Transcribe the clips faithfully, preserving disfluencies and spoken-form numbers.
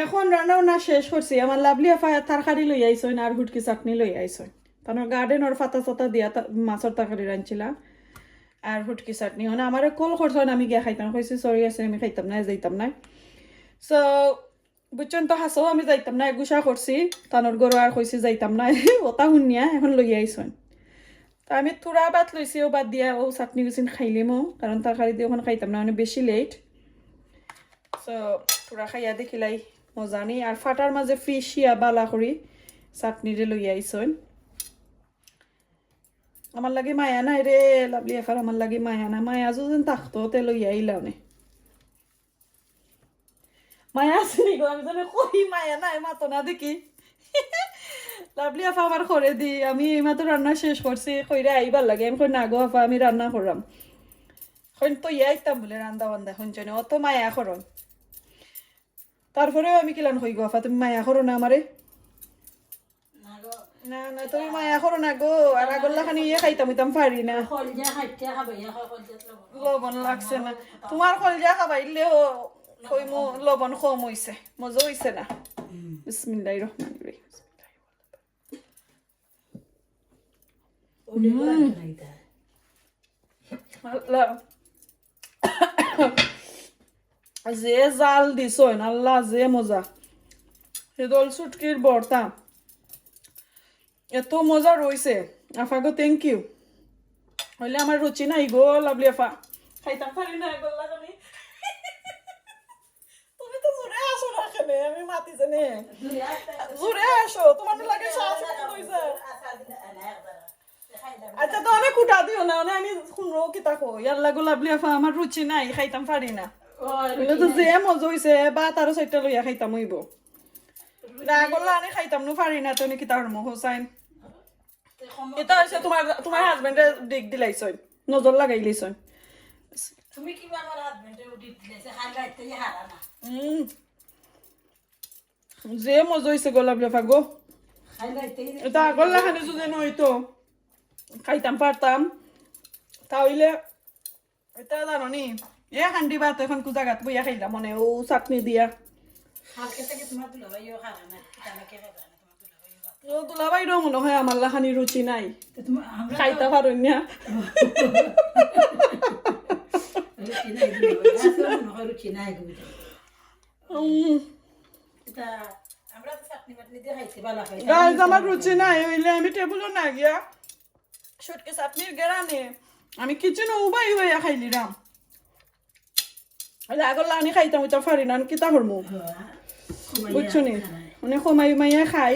এখন রান্না বান্না শেষ করছি। আমার লাভলি আফা তরকারি লই আইছইন আর হুটকি চাটনি লই আইছইন। তানর গার্ডেনর ফাতা চাতা দিয়া তা-, মাছর তরকারি রানছিলা আর হুটকি চাটনি। মানে আমারে কল করছইন, আমি গিয়া খাইতাম, কইছি সরি আছে, আমি খাইতাম না, যাইতাম না। সো বুঝছইন তো, হাছাউ আমি যাইতাম না, গুসা করছি তানর ঘরো আর কইছি যাইতাম না। ওটা হুনিয়া এখন লই আইছইন। তো আমি থুড়া ভাত লইছি, ও বাদ দিয়া ও চাটনি গুছিন খাইলিমু, কারণ তরকারি দিয়া ওখান খাইতাম না, মানে বেশি লেট। সো থুড়া খাইয়া দেখিলাই মজা নি। আর ফাটার মাঝে ফিশিয়া বালা করি চাটনিরে লইয়া আইছইন। আমার লাগি মায়া নাই রে, লাভলি আফার আমার লাগি মায়া না। মায়া যুদিন থাকতো, তে লইয়া আইলাম নে। মায়া আছে নি গো? আমি জানি কই মায়া নাই, মাতো না দেখি। লাভলি আফা আবার করে দি, আমি এইমাত্র রান্না শেষ করছি, কইরা আইবার লাগে। আমি কই, "না গো আফা, আমি রান্না করলাম।" কইন, "তো ইয়া আইতাম বলে রান্দা বান্দা, হুনছনি, অত মায়া করন।" তারপরেও আমি কিলান কই গো আফা, তুমি মায়া করো না আমারে? না গো। না, না, তুমি মায়া করো না গো, আর আগর লাখানি ইয়ে খাইতাম, হইতাম পারি না। কলজা খাইতে খাবাইয়া, কলজাত লবণ। লবণ লাগছে না। তোমার কলজা খাবাইলেও কইমু লবণ কম হইছে, মজা হইছে না। বিসমিল্লাহির রহমানির রহিম। ওটা হুম। আল্লাহ। যে জাল দিছইন, আল্লাহ, যে মজা। শীতল শুটকির ভর্তা। এত মজা রইছে। আফা গো, thank you। হইলে আমার রুচি নাই গো, লাভলি আফা। খাইতাম পারি না, গল্লা খানি। তুমি তো জোরে আসো না কেনে, আমি মাতি জানে। জোরে আসো, তোমার লাগে শ্বাস বন্ধ হইছে। আচ্ছা, তো অনেক কুটা দিও না, মানে আমি শুনবো কি তা কই। ইয়ার লাগো লাভলি আফা, আমার রুচি নাই, খাইতাম পারি না। বুঝলে তো যে মজা হইছে, ভাত আরো চাইরটা লইয়া খাইতাম হইব। না, গল্লা আমি খাইতাম না, পারি না, তো নাকি তার মুখ হোসাইন। এটা হচ্ছে তোমার, তোমার হাজবেন্ডে দিক দিলাইছইন, নজর লাগাইলিছইন। তুমি কি আমার হাজবেন্ডে দিক দিলাইছে, খাই রাইতে হারা না। হুম। যে মজা হইছে গো লাভলি আফা গো। খাই রাইতে এটা আগর লাখানি যদি নইতো, খাইতাম পারতাম, তাহলে এটা জানো নি, এ হান্ডি ভাত এখন কু জাগাত বইয়া খাইলাম, মানে ও চাটনি দিয়া। কালকে থেকে তোমার দুলাভাইও খাবে না, কিতা না কে খাবে না, তোমার দুলাভাইও খাবে না। ও দুলাভাইরও মনে হয় আমার লাখানি রুচি নাই। তো তুমি, আমরা তো খাইতা পারইন না। রুচি নাই, দুলাভাই। আজকে মনে হয় রুচি নাই, দুলাভাই। উম। এটা, আমরা তো চাটনি বাটনি দিয়ে খাইতে ভালো খাই। গাইস, আমার রুচি নাই, হইলে আমি টেবিলও না গিয়া শুটকি চাটনির গেরানে আমি কিচেনও উবাই উবাইয়া খাইলিরাম। আরে আগর লাখানি খাইতাম, ওইটা পারি না, আমি কিতা করমু? হ্যাঁ, কমাইয়া বুঝছো নি? খাই। মানে কমাই উমাইয়া খাই।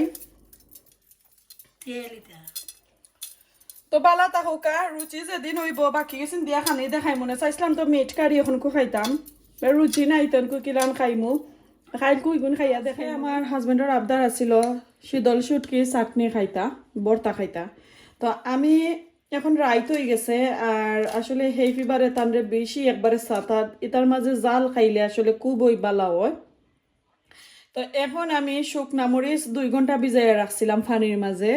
তেল এটা। তো বালা তা হোকা, রুচি যেদিন হইব, বাকি গেছেন দিয়া খানি দেখাই মনে চাইছিলাম তো মিট কারি এখন কু খাইতাম। বা রুচি নাই, তখন কু কিলান খাইমু। খাইল কু ইগুন খাইয়া দেখে আমার হাজবেন্ডর আবদার আছিল, শীতল শুটকি চাটনি খাইতা, ভর্তা খাইতা। তো আমি এখন রাইত হয়ে গেছে, আর আসলে হেই ফিভারে তানরে বেশি একবারে সাতাত, এটার মাঝে জাল খাইলে আসলে খুবই বালা হয়। তো এখন আমি শুকনা মরিচ দুই ঘন্টা ভিজাইয়া রাখছিলাম পানির মাঝে,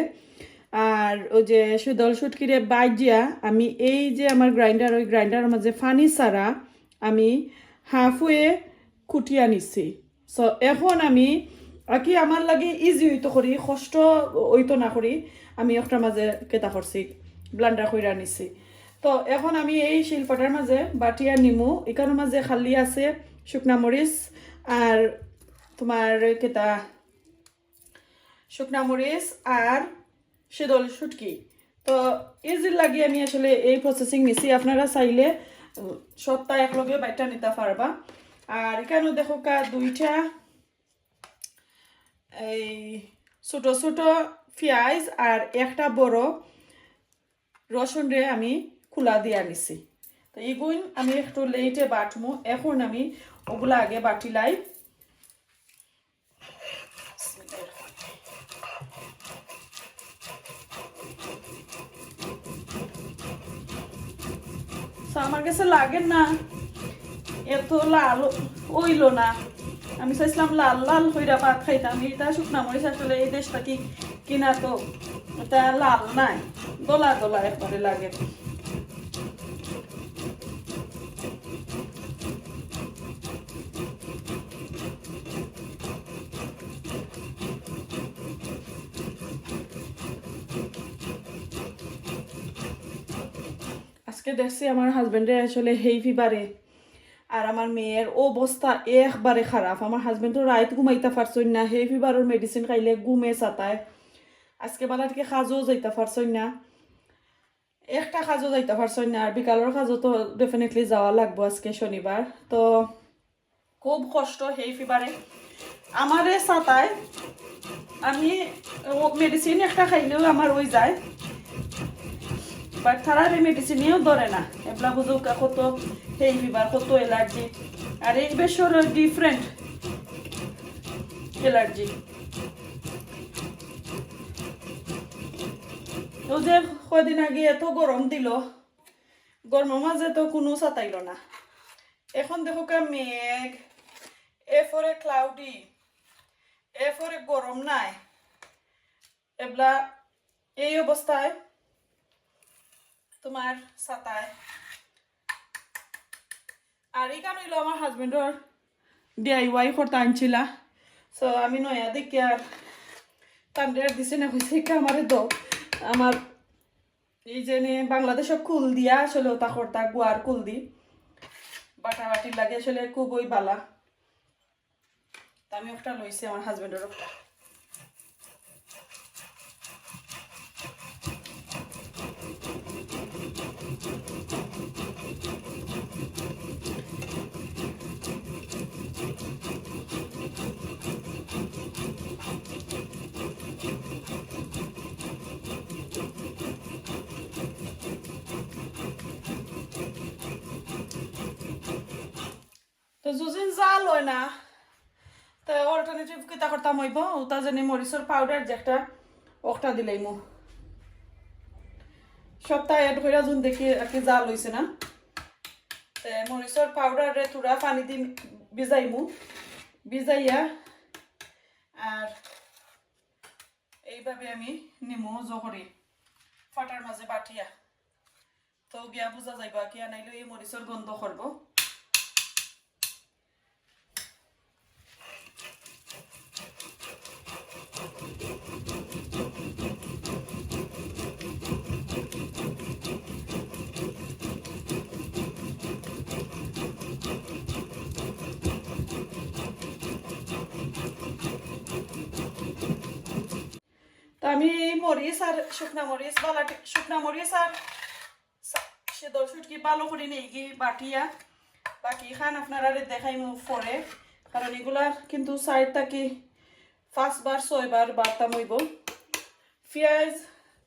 আর ওই যে শীতল শুটকিরে বাইজিয়া আমি এই যে আমার গ্রাইন্ডার, ওই গ্রাইন্ডারের মাঝে পানি ছাড়া আমি হাফওয়ে কুটিয়া নিছি। সো এখন আমি, আর কি আমার লাগি ইজি হইতো করি, কষ্ট হইতো না করি, আমি একটা মাঝে কেতা করছি, ব্লেন্ডার কইরা নিছি। তো এখন আমি এই শিলপাটার মাঝে বাটিয়া নিমু, এখানোর মাঝে খালি আছে শুকনা মরিচ আর তোমার কেতা শুকনা মরিচ আর শীতল শুটকি। তো ইজির লাগি আমি আসলে এই প্রসেসিং নিছি। আপনারা চাইলে, উম, সবটা একলগে বাইটা নিতে পারবা। আর এখানেও দেখো কা দুইটা এই ছোট ছোট পিয়াজ আর একটা বড় রসুনরে আমি খুলা দিয়া নিছি। তো ইগুন আমি একটু লেটে বাটমু, এখন আমি ওগুলা আগে বাটিলাই। So, আমার কাছে লাগে না এত লাল হইল না। আমি চাইছিলাম লাল লাল কইরা ভাত খাইতাম। এটা শুকনা মরিচ আসলে এই দেশ থাকি কিনা, তো এটা লাল নাই, দলা দলা একবারে লাগে। তে দেখছি আমার হাজবেন্ডে আসলে হেই ফিভারে, আর আমার মেয়ের অবস্থা একবারে খারাপ। আমার হাজবেন্ডও রাইত ঘুমাইতা পারছইন না, হেই ফিভারর মেডিসিন খাইলে ঘুমে সাতায়। আজকে বালা টিকে কাজও যাইতা পারছইন না, একটা কাজও যাইতা পারছইন না, আর বিকালর কাজও তো ডেফিনেটলি যাওয়া লাগবো আজকে শনিবার। তো খুব কষ্ট হেই ফিভারে। আমারে সাতায়, আমি মেডিসিন একটা খাইলেও আমার ওই যায়, বাট তারারে মেডিসিনেও ধরে না। এবলা বুঝো কা-, কত হেই ফিভার, কত অ্যালার্জি, আর এই বেশর ডিফারেন্ট অ্যালার্জি। তো যে কয়দিন আগে এত গরম দিল, গরমর মাঝে তো কোনো সাতাইল না। এখন দেখো কা মেঘ, এরপরে ক্লাউডি, এরপরে গরম নাই, এবলা এই অবস্থায় তোমার সাতায়। আর ইখান অইলো আমার হাজবেন্ডর ডিআইওয়াই করতে আনছিলা। সো আমি নয়া দেখি আর তানরে আর দিছি না, কইছি, "ইটা আমারে দাও।" আমার এই যে নে বাংলাদেশো কুল দিয়া আসলে ওটা করতা, গুয়ার কুল দি। বাটাবাটির লাগি আসলে খুবই বালা। তা আমি একটা লইছি, আমার হাজবেন্ডর একটা। তো যুদিন জাল অয় না, তো অল্টারনেটিভ কিতা করতাম অইবো, ওটা জানি মরিচর পাউডার যে একটা, ওটা দিলাইমু। সবটা অ্যাড কইরা যুন দেখি আর কি জাল অইছে না। তে মরিচর পাউডারে থুড়া পানি দি ভিজাইমু, ভিজাইয়া আর এইভাবে আমি নিমু জো করি ফাটার মাঝে বাটিয়া। তো গিয়া বুঝা যাইবা কি, আনাইলে এই মরিচর গন্ধ করবো। তো আমি এই মরিচ আর শুকনা মরিচ, বালাটি শুকনা মরিচ আর সা-, সিদল শুটকি ভালো করি নেইগি বাটিয়া, বাকি খান আপনারারে দেখাইমু পরে, কারণ এগুলার কিন্তু সাইড থাকি পাঁচবার ছয়বার বাটতাম অইবো। পিয়াজ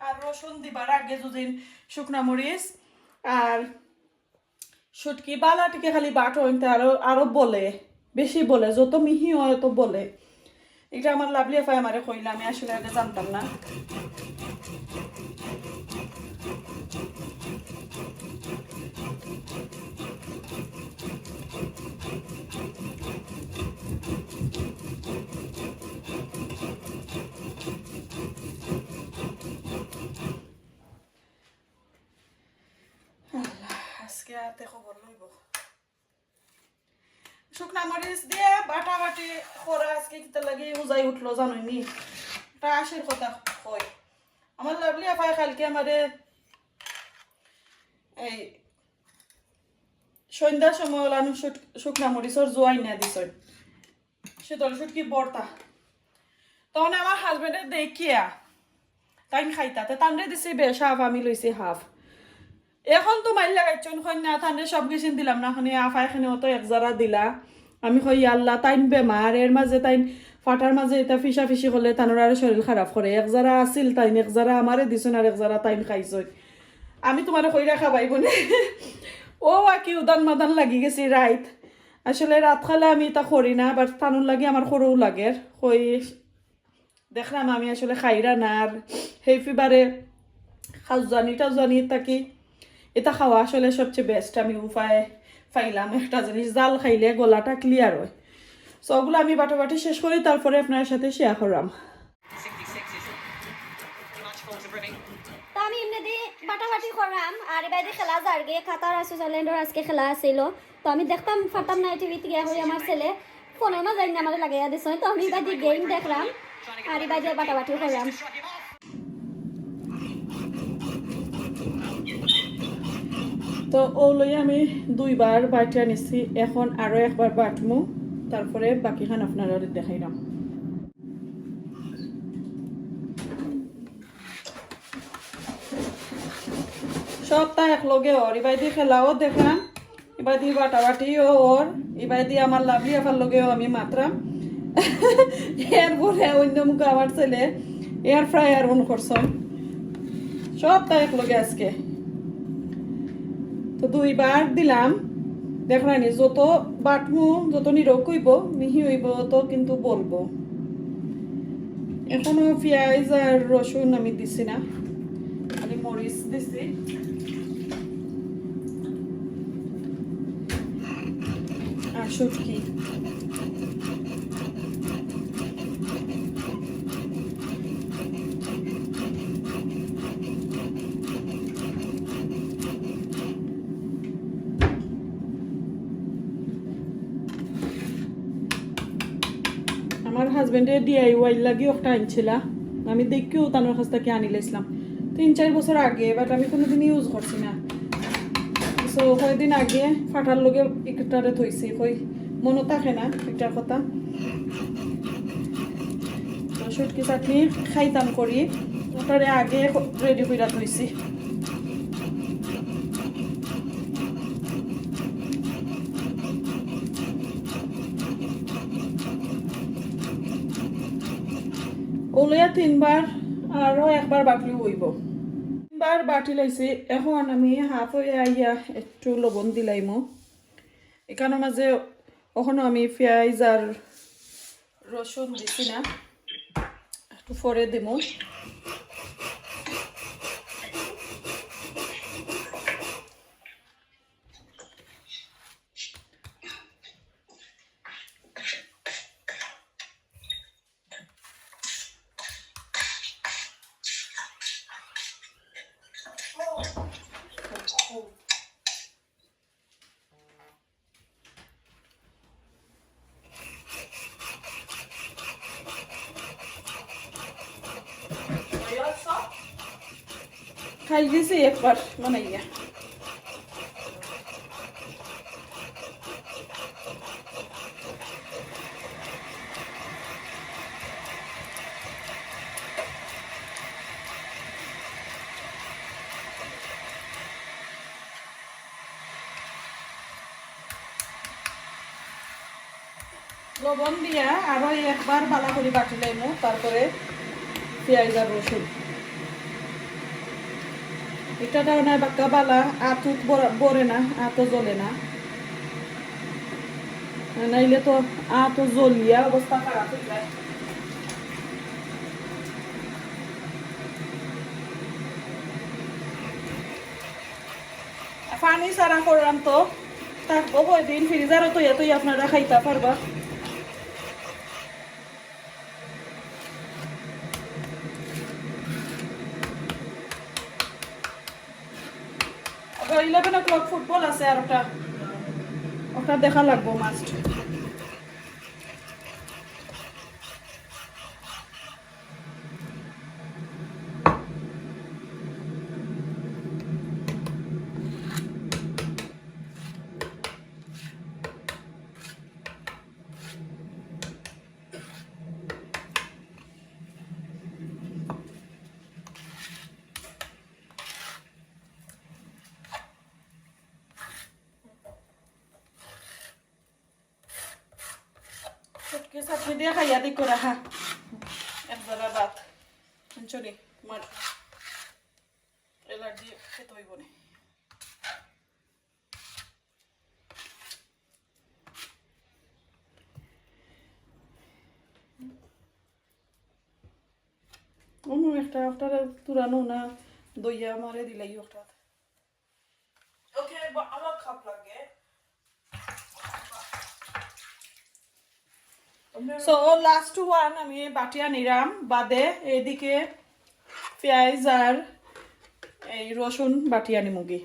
আর রসুন দিবার আগে যুদিন শুকনা মরিচ আর শুটকি বালা টিকে খালি বাটো অইতে আরো, আরো বলে, বেশি বলে, যত মিহি অয় তত বলে। এটা আমার লাভলি আফায় আমারে কইলা, আমি আসলে আগে জানতাম না। আল্লাহ, আজকে আতে খবর লইব। শুকনা মরিচ দিয়া বাটাবাটি করা আজকে কিতা লাগি উজাই উঠলো জানোনি? এটা আশির কথা কই। আমার লাভলি আফায় কালকে আমারে এই সন্ধ্যার সময় ওলানো শুক-, শুকনা মরিচর জুয়াই না দিছইন। সিদল শুটকি ভর্তা। তখন আমার হাজবেন্ডে দেখিয়া তাইন খাইতা, তে তানরে দিছি বেশ হাফ, আমি লইছি হাফ। এখন তো মাইর লাগাইছইন, কইন না, তানরে সব গেছিন দিলাম না, খানি আফায় খানি অত এক জারা দিলা। আমি কই, "ইয়া আল্লাহ, তাইন বেমার, এর মাঝে তাইন ফাটার মাঝে এটা ফিসা ফিসি করলে তানোর আরো শরীর খারাপ করে। এক জারা আছিল তাইন, এক জারা আমারে দিছইন আর এক জারা তাইন খাইছইন। আমি তোমারে কইরা খাবাইবো নে।" ও আকি উদান মাদান লাগি গেছি রাইত। আসলে রাত খালে আমি এটা করি না, but তানুর লাগি আমার করউ লাগের। কই দেখলাম আমি আসলে খাইরা না, আর হেই ফিভারে খাজুয়ানি টাজুয়ানি থাকি এটা খাওয়া আসলে সবচেয়ে বেস্ট। আমি উপায় পাইলাম একটা জিনিস, জাল খাইলে গলাটা ক্লিয়ার হয়। সো ওগুলো আমি বাটাবাটি শেষ করি, তারপরে আপনার সাথে শেয়ার করলাম। তো আমি এমনি দি বাটাবাটি করলাম, আর এবারে খেলা যারগে, কাতার আর সুইজারল্যান্ডর আজকে খেলা আছিল। তো আমি দেখতাম পারতাম না টিভিত গিয়া, কই আমার ছেলে ফোনর মাঝে আইনা আমারে লাগাইয়া দিছে। তো আমি এবারে গেম দেখলাম, আর এবারে বাটাবাটি করলাম। তো অউ লইয়া আমি দুইবার বাটিয়া নিছি, এখন আরো একবার বাটমু, তারপরে বাকিখান আপনারারে দেখাইরাম। সবটা একলগে অর, ইবায়দি খেলাও দেখলাম, ইবায়দি বাটাবাটিও অর, ইবায়দি আমার লাভলি আফার লগেও আমি মাতরাম। এরপরে অন্য মুখে আমার ছেলে air fryer on করছইন, সবটা একলগে আজকে। তো দুইবার দিলাম, দেখরানি যত বাটমু, যত নিরক অইবো, মিহি অইবো, অত কিন্তু বলবো। এখনো পিয়াইজ আর রসুন আমি দিছি না, খালি মরিচ দিছি আর শুটকি। আমার হাজবেন্ডে ডিআইওয়াই লাগি একটা আনছিলা, আমি দেখিও তানোর কাছ থাকি আনিলাইছিলাম তিন চাইর বছর আগে, but আমি কোনোদিন ইউজ করছি না। So কয়দিন আগে ফাটার লগে একটারে থইছি, কই মনো থাকে না একটার কথা। তো শুটকি চাটনি খাইতাম করি, ওটারে আগে রেডি কইরা থইছি। অউ লইয়া তিনবার, আরো একবার বাটলেও অইবো। তিনবার বাটি লাইছি, এখন আমি হাফ অইয়া আইয়া একটু লবণ দিলাইমু। এখানোর মাঝে অখনো আমি পিয়াইজ আর রসুন দিছি না, একটু পরে দিমু। খাই দিছি একবার বানাইয়া। লবণ দিয়া আরো একবার বালা করি বাটি লাইমু, তারপরে পিয়াইজ আর রসুন। ইটা তার মানে বাক্কা বালা, আতও বর-, বরে না, আতও জ্বলে না, নাইলে তো আতও জ্বলিয়া অবস্থা খারাপ অই যায়। পানি ছাড়া করলাম তো, থাকবো কয়দিন, ফ্রিজারও তো এতই আপনারা খাইতা পারবা। আবার eleven o'clock ফুটবল আছে আর ওটা, ওটা দেখা লাগবো must। শুটকি চাটনি দিয়া খাইয়া দেখো রাহা। এক জরা ভাত। শুনছো নি? তোমার অ্যালার্জি খেতে অইবো নি। অনু একটা, একটা তুরানো না, দইয়া মারে দিলাই একটা। ওকে, বা-, আমার খাপ লাগে। So, last one আমি বাটিয়া নিলাম, বাদে এদিকে পিয়াইজ আর এই রসুন বাটিয়া নিমুগি।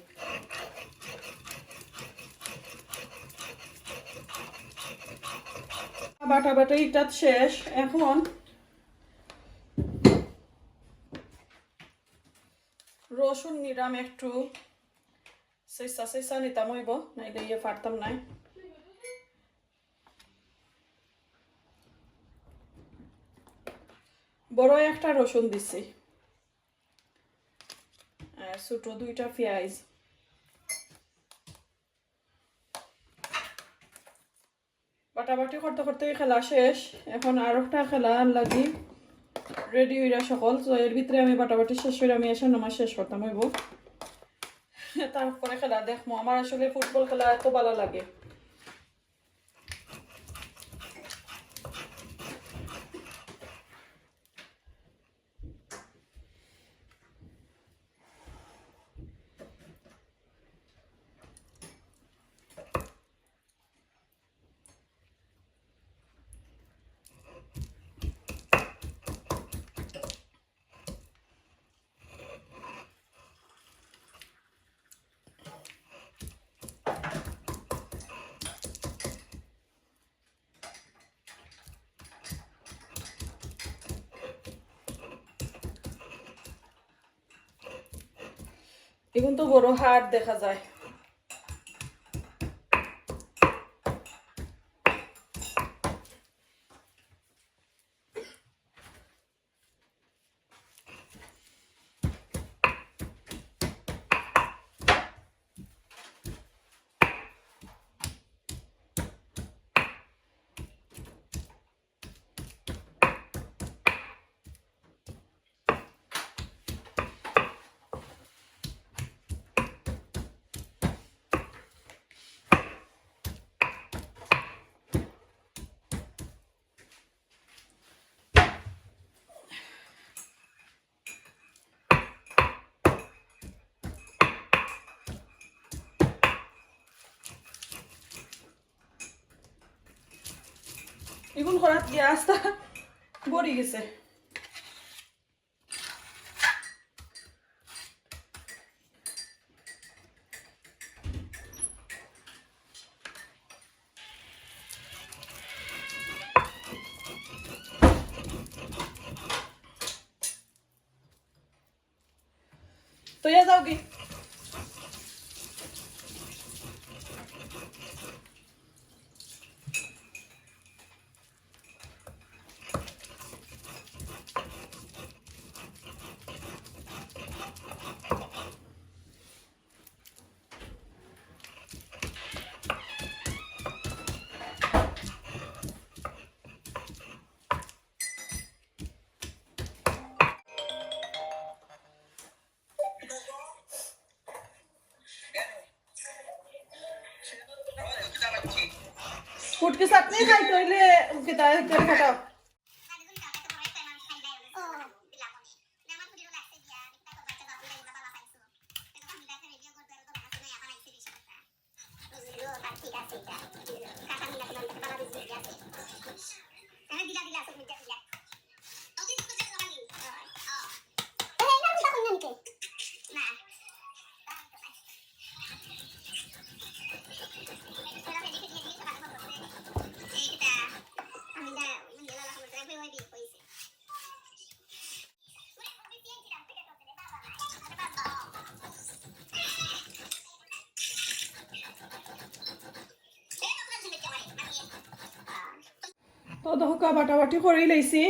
বাটা বাটা ইটাত শেষ। এখন রসুন নিলাম একটু, সইসা সইসা নিতাম অইবো, নাইলে ইয়ে পারতাম নায়। বড় একটা রসুন দিছি, আর ছোট দুইটা পিয়াইজ। বাটাবাটি করতে করতে এই খেলা শেষ। এখন আর একটা খেলা লাগি রেডি অইরা সকল। তো এর ভিতরে আমি বাটাবাটি শেষ করি আমি এশার নামাজ শেষ করতাম অইবো। তারপরে খেলা দেখমু। আমার আসলে ফুটবল খেলা এত ভালা লাগে। এখন তো বড় হাড় দেখা যায়। ইগুন করাত গিয়া আস্তা ভরি গেছে। তো ইয়া যাও কি? ফুটকি চাটনি খাইতে অইলে কিতা করে খাটাও। তো দেখো, বাটাবাটি করি লইছি।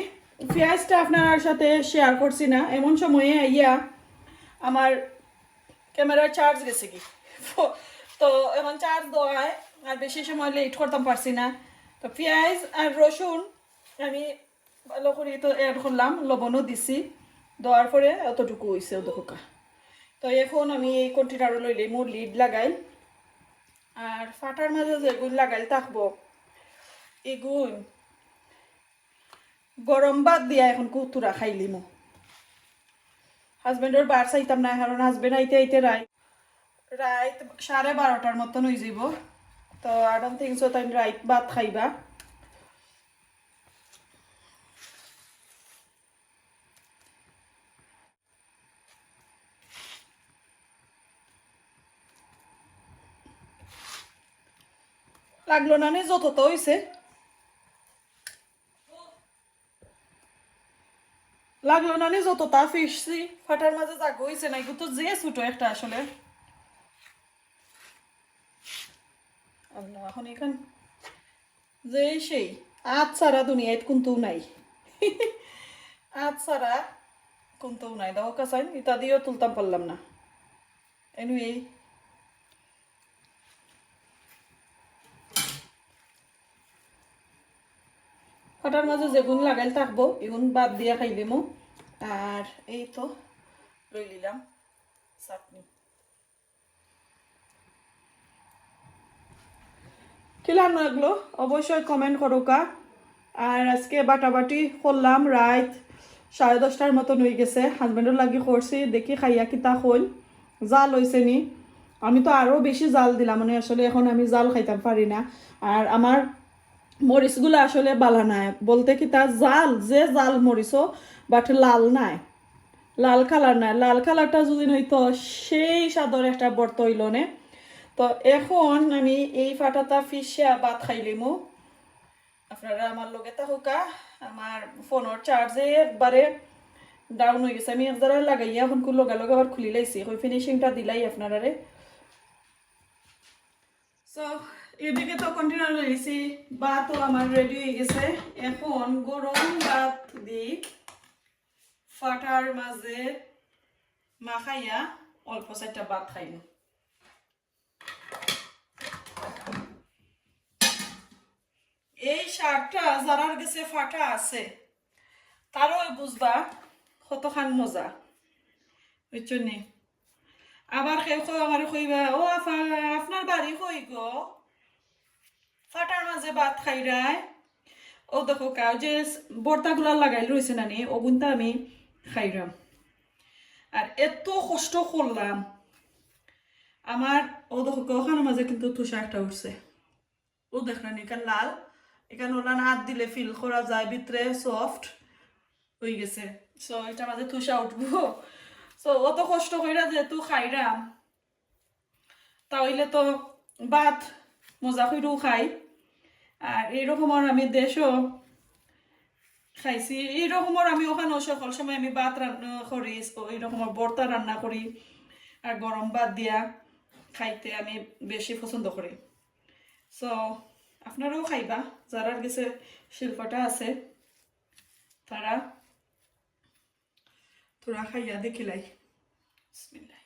পিয়াইজটা আপনার সাথে শেয়ার করছি না, এমন সময়ে আইয়া আমার ক্যামেরার চার্জ গেছে কি। তো এখন চার্জ দেওয়ায় আর বেশি সময় লেট করতাম পারছি না। তো পিয়াইজ আর রসুন আমি ভালো করি তো অ্যাড করলাম, লবণও দিছি, দেওয়ার পরে অতটুকু অইছে, অত খোকা। তো এখন আমি এই কন্টেনারও লইলে মোর লিড লাগাই, আর ফাটার মাঝে যেগুন লাগাইল থাকবো, এগুন গরম ভাত দিয়া এখন কুতুরা খাইলিমু। হাজবেন্ডর বার চাইতাম না, কারণ হাজবেন্ড আইতে আইতে রাইত, রাইত সাড়ে বারোটার মতন অই যাইব। তো I don't think so তাইন রাইত ভাত খাইবা। লাগলো না নি যতটা অইছে? লাগলো না নি যতটা ফিরছি? ফাটার মাঝে জাগা অইছে না, এগুলো তো যে ছোট একটা আসলে। আল্লাহ, এখন এখান যে সেই আত ছাড়া দুনিয়াত কুন্তাউ নাই। আত ছাড়া কুন্তাউ নাই। দেখো কাছাইন, ইতা দিও তুলতাম পারলাম না। Anyway, ফাটার মাঝে যেগুন লাগাইল থাকবো, এগুন বাদ দিয়া খাইলিমু। আর এই তো লই লিলাম চাটনি। কিলা লাগলো অবশ্যই comment করুক্কা। আর আজকে বাটাবাটি করলাম, রাইত সাড়ে দশটার মতন অই গেছে। Husbandর লাগি করছি, দেখি খাইয়া কিতা কইন, জাল অইছে নি। আমি তো আরো বেশি জাল দিলাম, মানে আসলে এখন আমি জাল খাইতাম পারি না। আর আমার মরিচগুলা আসলে বালা নায়, বলতে কিতা জাল, যে জাল মরিচও, but লাল নায়, লাল colour নায়। লাল colourটা যদি অইতো সেই স্বাদর একটা ভর্তা অইলো নে। তো এখন আমি এই ফাটাটা পিষিয়া ভাত খাইলিমু। আপনারা আমার লগে থাকুক্কা। আমার ফোনর charge একবারে down অই গেছে, আমি এক জারা লাগাইয়া এখন কু-, লগে লগে আবার খুলি লাইছি, ওই finishingটা দিলাই আপনারারে। So এদিকে তো container লইছি, ভাতও আমার ready অই গেছে। এখন গরম ভাত দি ফাটার মাঝে মাখাইয়া অল্প চাইরটা ভাত খাইমু। এই শাকটা যারার গেছে ফাটা আছে, তারাও বুঝবা কতখান মজা, বুঝছো নি? আবার কেউ কেউ আমারে কইবা, "ও আফা, আপনার বাড়ি কই গো? ফাটার মাঝে ভাত খাইরায়?" ও দেখো, কাউ যে ভর্তাগুলা লাগাইল রইছে না নি, ওগুনতা আমি খাইরাম। আর এত কষ্ট করলাম, আমার ও দেখো, ওখানোর মাঝে কিন্তু তুষা একটা উঠছে। ও দেখলেন, এখান লাল, এখান ওলান হাত দিলে feel করা যায় ভিতরে soft অই গেছে। So এটার মাঝে তুষা উঠবো। So অত কষ্ট কইরা যেহেতু খাইরাম, তা অইলে তো ভাত মজা কইরাউ খাই। আর এইরকম আর আমি দেশও খাইছি, এইরকম আর আমি ওখানো সকল সময় আমি ভাত রান্না করি, এইরকম ভর্তা রান্না করি, আর গরম ভাত দিয়া খাইতে আমি বেশি পছন্দ করি। So আপনারাও খাইবা, যারার গেছে শিলফাটা আছে, তারা থুড়া খাইয়া দেখিলাই। বিসমিল্লাহ।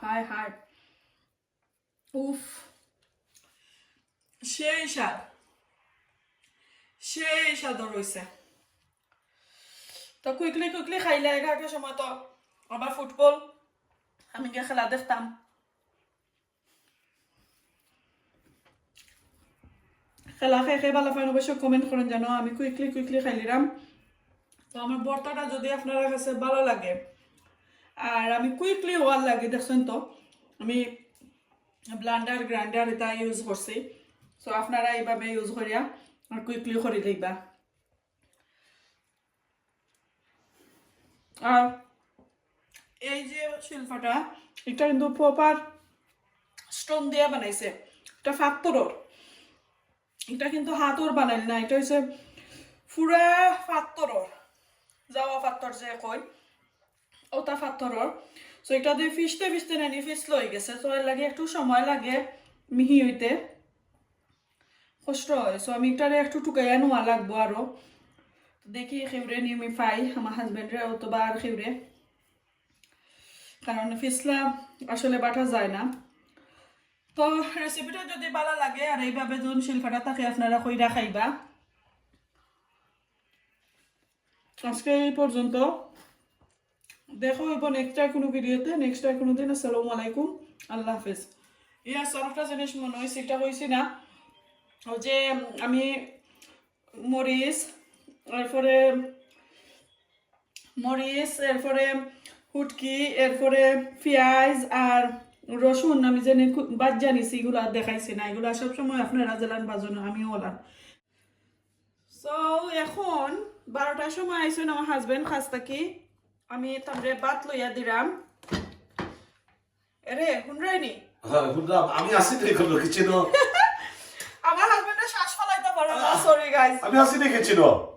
হায় হায়, উফ, সেই স্বাদ, সেই স্বাদ রইছে। তো quickly quickly খাইলে এগারোটার সময় তো আবার ফুটবল, আমি গিয়া খেলা দেখতাম। খেলা খাই খাই ভালা পাইন অবশ্যই comment করেন যেন, আমি quickly quickly খাইলিরাম। তো আমার ভর্তাটা যদি আপনারা কাছে ভালা লাগে, আর আমি quickly হওয়ার লাগে, দেখছেন তো আমি blender grinder এটা use করছি। So আপনারা এইভাবে use করিয়া আর quickly করি দেখবা। আর এই যে শিলফাটা, এটা কিন্তু proper stone দিয়া বানাইছে, এটা পাত্থরর, এটা কিন্তু হাতর বানাইল না, এটা হইছে পুরা পাত্থরর, জাওয়া পাত্থর যে কই, ওটা পাত্থরর। So এটা দিয়ে পিষতে পিষতে নানি পিছল অই গেছে, তো এর লাগি একটু সময় লাগে মিহি হইতে। কষ্ট হয়। So আমি এটারে একটু টুকাইয়া নেওয়া লাগবো আরো। দেখি কেউরে নি আমি পাই, আমার husbandরে অথবা আর কেউরে, কারণ পিছলা আসলে বাটা যায় না। তো recipeটা যদি ভালা লাগে আর এইভাবে যদি শিলফাটা থাকে আপনারা কইরা খাইবা। আজকে এই পর্যন্ত, দেখা হইব next আর কোনো videoতে, next আর কোনো দিন। আসসালামু আলাইকুম, আল্লাহ হাফেজ। ইয়াস, আরেকটা জিনিস মনে হইছে, এটা কইছি না, ওই যে আমি মরিচ, এরপরে মরিচ, এরপরে হুটকি, এরপরে পিয়াজ আর রসুন আমি যেন বাজিয়া নিছি, এগুলা দেখাইছি না, এগুলা সবসময় আপনারা যেলান বাজুন, আমিও ওলান। So এখন বারোটার সময় আইসুন আমার husband কাজ থাকি, আমি তারপরে ভাত লইয়া দিলাম। এরে হুনরায়নি? হ্যাঁ, হুনরাম। আমি আছি তো এখন kitchenও। আমার husbandর শ্বাস ফালাইতে Sorry, guys. আমি হাসি দেখেছি না।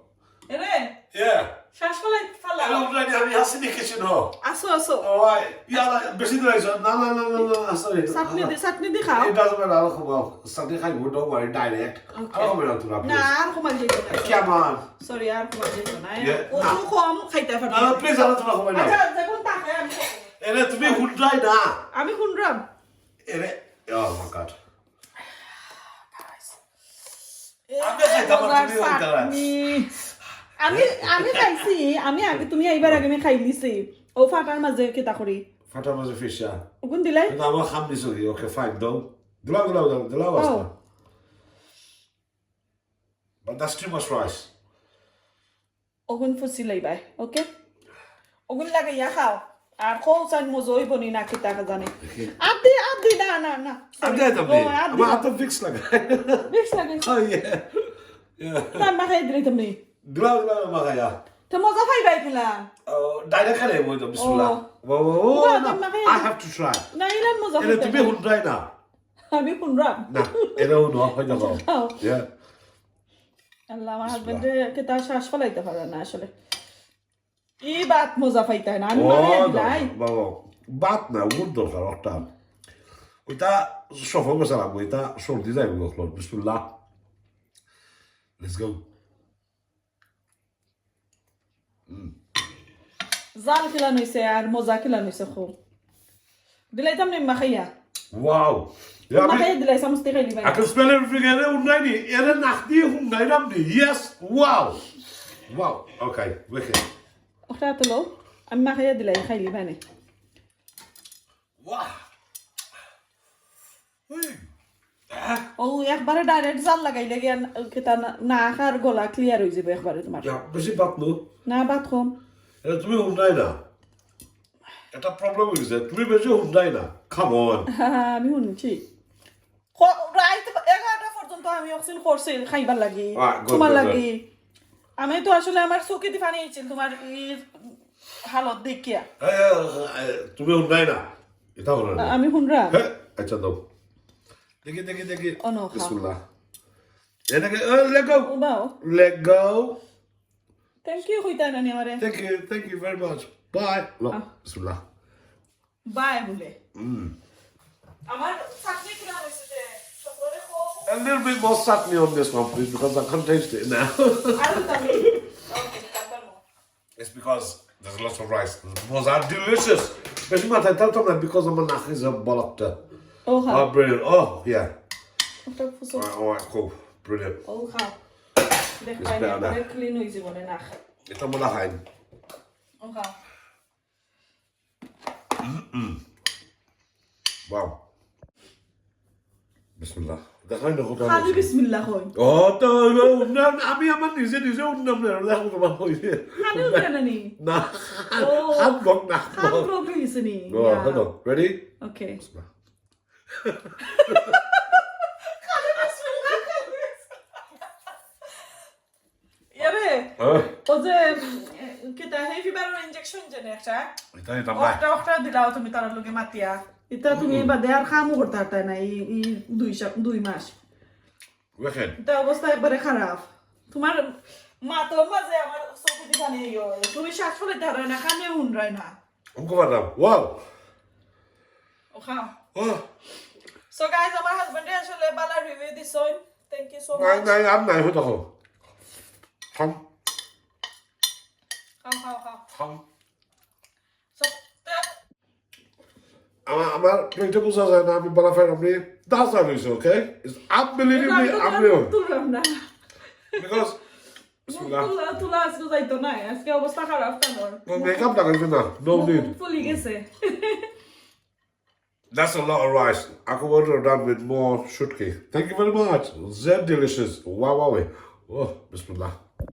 এরে, Yeah. শ্বাস ফেলাই ফালা। আমি উঠলাই না, আমি হাসি দেখেছি না। আসো, আসো। ওই, ইয়ালা, বেশি দূর আইছো। না, না, না, না, না, না, sorry. চাটনি দি, চাটনি দি খাও। It doesn't matter, আরো কমাও। চাটনি খাইবো, don't worry, direct। Okay. আরো কমাও না, তোরা, please। না, আর কমাই যাইতো না। Come on. Sorry, আর কমাই যাইতো না। Yeah, অত না। কম খাইতা পারো। আহ, please, আরো তোরা কমাই না। আচ্ছা, যখন থাকে আমি খাবো। এরে, তুমি হুনরাই না। আমি হুনরাম। এরে, oh my God. এ, আমি খাইতাম, মজার তুমি খাইতাম। চাটনি। আমি, আমি খাইছি, আমি আগে, তুমি আইবার আগে আমি খাই নিছি। ও ফাটার মাঝে কিতা করি? ফাটার মাঝে ফিশা। ওগুন দিলাই? কিন্তু আমার খাম দিছো কি? Okay, fine, দাও। দিলাও, দিলাও, দিলাও, দিলাও, ও। আস্তা। But that's too much rice. ওগুন ফুসি লইবাই, okay? ওগুন লাগাইয়া খাও। আর কও চাইন মজা হইব নি না কিতা জানে। আদি, আদি, না, না, না। আদি আইতাম নি। ও, আদি আমার না। হাতে Vicks লাগাই। Vicks লাগাই। Oh, yeah. Yeah. না, মাখাই দিলে তুমি। দিলাও, দিলাও, মাখাইয়া। তো মজা পাইবাই কিলান। Oh, direct খাইলে বই তো, বিসমিল্লাহ। ও। Wow, wow, wow, বাহ, না। মাখাইয়া I দিলাম। have to try. না, ইলান মজা এরে, পাইতাম তুমি না। হুনরাই না। আমি হুনরাম। না, এরাও না, হয় না, বাবা। খাও। Yeah. আল্লাহ, আমার হাজবেন্ডে কিতা শ্বাস ফেলাইতে পারে না আসলে। ই বাত মজা পাইতায় না, আমি ও, মাখাইয়া না, দিলাই। বাবা, ভাত না, ওগুর দরকার একটা। ওইটা সফল গেছে লাগবো, এটা সর্দি যাইব এখন। বিসমিল্লাহ। Let's go. জাল কিলান হইছে আর মজা কিলান হইছে খুব। দিলাইতাম নি মাখাইয়া। Wow. Yeah, I mean, মাখাইয়া দিলাই, চামচ দি খাইলি ভাই। I can smell everything. এরে উন্নাইনি, এরে নাক দিয়ে উন্নাইলাম নি। Yes. Wow. Wow. Okay. Wicked. ওটা তো লো, আমি মাখাইয়া দিলাই, খাইলি বানে। Wow. Hey. ও একবারে direct জাল লাগাইলে গিয়া কিতা না, নাক আর গলা clear হয়ে যাবে একবারে তোমার। Yeah, বেশি ভাত নো। না, ভাত কম। এটা তুমি উন্নাই না। এটা problem হয়ে গেছে। তুমি বেশি উন্নাই না। Come on. আমি শুনছি। খ-, রাইত এগারোটা পর্যন্ত আমি oxygen করছি খাইবার লাগি, Ah, good, তোমার good, লাগি। আমি তো আসলে আমার চোখে দি পানি আইছিল তোমার এই হালত দেখিয়া। এ, এ, এ, তুমি উন্নাই না। এটা হলো না। আমি শুনরাম। হ্যাঁ, আচ্ছা দাও। দেখি, দেখি, দেখি। অ, ন, খা। বিসমিল্লাহ। এটাকে, এ, let go. O wow. Let go. Thank you কইতা না নি আমারে। Thank you, thank you very much. Bye. লো, আহ। বিসমিল্লাহ। বাই বলে। হুম। আমার চাটনি কিনা হইছে যে সকলে কো A little bit more chutney on this one, please, because I can't taste it now. আর তো আমি ওকে, তারপর It's because there's lots of rice. Those are delicious. বেশি মাথায় থাকতাম না because আমার নাক is a blocked. ও খা। Oh, brilliant. Oh, yeah. ওটা ফুসো। All right, all right, cool. Brilliant. ও খা। দেখ It's পাই better না now. ক্লিন হইছে বলে না খা। এটা মনে হয়। ও খা। Wow. বিসমিল্লাহ। দেখাই না কোথাও খালি আছে। বিসমিল্লাহ কই। ও তো, না, আমি আমার নিজে নিজে উঠলাম না, দেখো তোমার হইছে। খালি উঠে না নি। না, ও। হাত বক না। খান ব্লক হইছে নি। Go on, hello. Ready? ওকে। ইয়ারে, হ্যাঁ, ও যে উম, কিতা হে ফিভার ইনজেকশন জানে একটা। এটা এটা ভাই। ওটা ওটা দিলাও তুমি তার লগে মাতিয়া। এটা তুমি বাদে আর কামও করতে পারতায় না এই এই দুই সপ- দুই মাস। Wicked. এটা অবস্থা একবারে খারাপ। তোমার মা তো মাঝে আমার চোখে দি পানি ইয়ে হয়। তুমি শ্বাস ফেলাইতে পারো না, কানে হুনরায় না। উনকো বাদাম। Wow. ও খাও। Oh. So guys, আমার হাজবেন্ডে আসলে বালা রিভিউ দিছইন। Thank you so নাই, much. নাই, আর নাই, হয়তো খাও। খাম, খাও, খাও, খাও। খাম। So, তে- আমার, আমার প্লেটে বোঝা যায় না, আমি বলা ফের আপনি দাস আর হইছে, okay? It's unbelievably এটা আমি unreal. তো তুললাম না। Because, বিসমিল্লাহ। তুলা, তুলা আজকে যাইতো না। আজকে অবস্থা খারাপ কেন? ও, মেকআপ লাগাইছে না, no need. ফুলি গেছে। That's a lot of rice. I could order that with more শুটকি. Thank you very much. They're delicious. Wow, wow, wow. Oh, বিসমিল্লাহ.